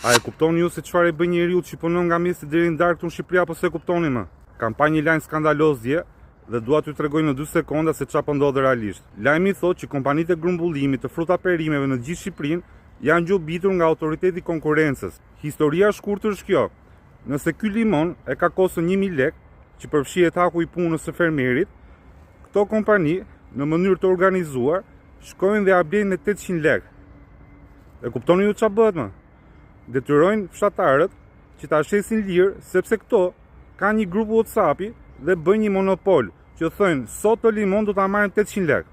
A e kuptoni ju se çfarë i bëjnë njeriut që punon nga mëngjesi deri në darkë këtu në Shqipëri apo s'e kuptoni më? Kam pa një lajm skandaloz dje dhe dua t'ju tregoj në 2 sekonda se çfarë po ndodh realisht. Lajmi thotë që kompanitë e grumbullimit të fruta perimeve në gjithë Shqipërinë janë gjobitur nga autoriteti i konkurrencës. Historia e shkurtër është kjo. Nëse ky limon e ka koston 1000 lekë, që përfshihet haku i punës së fermerit, këto kompani në mënyrë të organizuar shkojnë dhe ja blejnë me 800 lekë. E kuptoni ju ça bëhet më? Detyrojnë fshatarët që ta shesin lirë, sepse këto kanë një grup WhatsAppi dhe bëjnë një monopol, që thojnë sot këtë limon do ta marrim 800 lekë.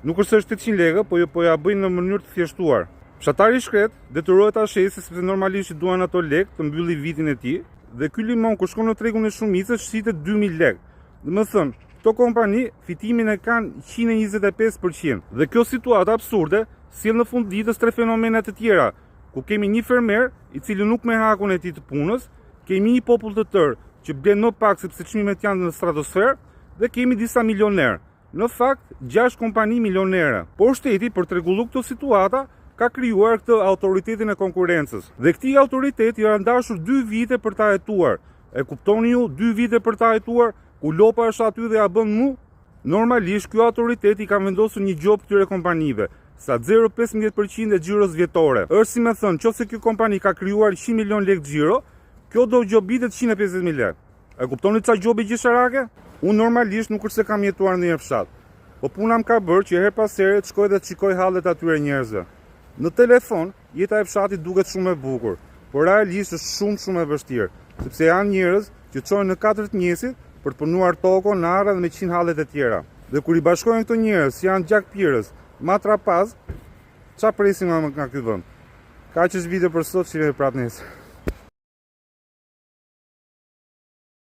Nuk është se është 800 lekë, po jo po ja bëjnë në mënyrë të thjeshtuar. Fshatari i shkretë detyrohet ta shesë sepse normalisht i duan ato lekë të mbylli vitin e tij dhe ky limon kur shkon në tregun e shumicës shitet 2000 lekë. Domethënë, këto kompani fitimin e kanë 125%. Dhe kjo situatë absurde sjell në fund ditës tre fenomene të tjera, ku kemi një fermer i cili nuk merr hakun e tij të punës, kemi një popull të tërë që blen më pak sepse çmimet janë në stratosferë dhe kemi disa milionerë. Në fakt, 6 kompani milionere. Por shteti për të rregulluar këto situata ka krijuar këtë autoritetin e konkurrencës. Dhe këtij autoriteti i janë dashur 2 vite për ta hetuar. E kuptoni ju, 2 vite për ta hetuar, ku lopa është aty dhe ja bën mu? Normalisht, ky autoritet i ka vendosur një gjobë këtyre kompanive, sa 0.15% e xhiros vjetore. Është si me thënë, qoftë se kjo kompani ka krijuar 100 milion lekë xhiro, kjo do gjobitet 150.000 lekë. E kuptoni ca gjobe qesharake? Unë normalisht nuk është se kam jetuar në një fshat, po puna më ka bërë që herë pas here të shkoj dhe të shikoj hallet atyre njerëzve. Në telefon, jeta e fshatit duket shumë e bukur, por realisht është shumë shumë e vështirë, sepse janë njerëz që çohen në 4 të mëngjesit për të punuar tokën, në arra dhe me qind hallet e tjera. Dhe kur i bashkohen këto njerëz që janë gjakpirës, matrapaz, ça presim nga ky vend? Kaq është video për sot, shihemi prapë nesër.